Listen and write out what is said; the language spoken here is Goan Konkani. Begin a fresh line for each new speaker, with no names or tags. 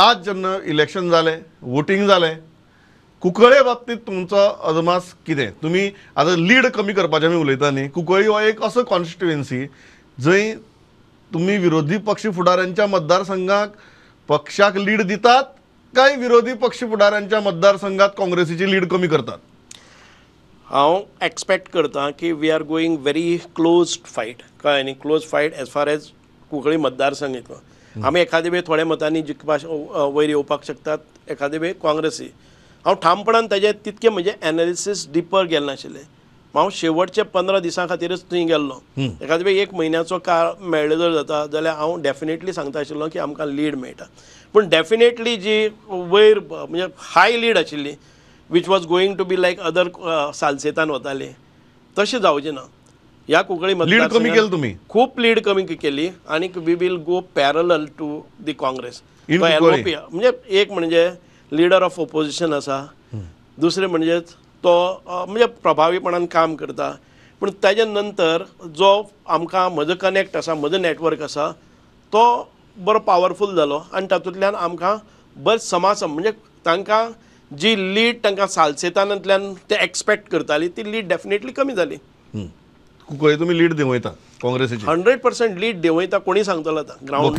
आज जेन्ना इलेक्शन जालें, वोटींग जालें, कुंकळे बाबतींत तुमचो अदमास कितें? तुमी आतां लीड कमी करपाचें आमी उलयता न्ही, कुंकळी हो एक असो कॉन्स्टिट्युएन्सी जंय तुमी विरोधी पक्ष फुडाऱ्यांच्या मतदारसंघाक पक्षाक लीड दितात काय विरोधी पक्ष फुडाऱ्यांच्या मतदारसंघात काँग्रेसीची लीड कमी करतात?
हांव एक्सपेक्ट करता की we are going very close fight, कळ्ळें न्ही, close fight as far as Cuncolim मतदारसंघ येतलो. आमी एखादे वेळ थोड्या मतांनी जिखपा वयर येवपाक शकतात, एखादे वेळ काँग्रेसी. हांव ठामपणान ताजें तितकें म्हणजे एनालिसीस डिपर गेलें नाशिल्लें. हांव शेवटचे 15 दिसां खातीरच थंय गेल्लो. एखादे वेळ एक म्हयन्याचो काळ मेळ्ळो जर जाता जाल्यार हांव डेफिनेटली सांगता आशिल्लो की आमकां लीड मेळटा. पूण डेफिनेटली जी वयर म्हणजे हाय लीड आशिल्ली which was going to be like other सालसेतान वताले तशें जावचें ना. ह्या कुंकळी
लीड कमी केली तुमी,
खूब लीड कमी केली आनी we will go parallel to the Congress. LOP म्हणजे एक म्हणजे लिडर ऑफ ओपोजिशन आसा, दुसरें म्हणजे तो म्हणजे प्रभावीपणान काम करता. पूण ताजे नंतर जो आमकां म्हजो कनेक्ट आसा, म्हजो नेटवर्क आसा, तो बरो पावरफूल जालो आनी तातूंतल्यान आमकां बरें समासम म्हणजे तांकां जी लीड तांकां सालसेतानांतल्यान ते एक्सपेक्ट करताली ती लीड डेफिनेटली कमी जाली.
कुंकळी तुमी लीड देंवयता काँग्रेसीची?
100% लीड देंवयता, कोणी सांगतलो आतां ग्रावंड.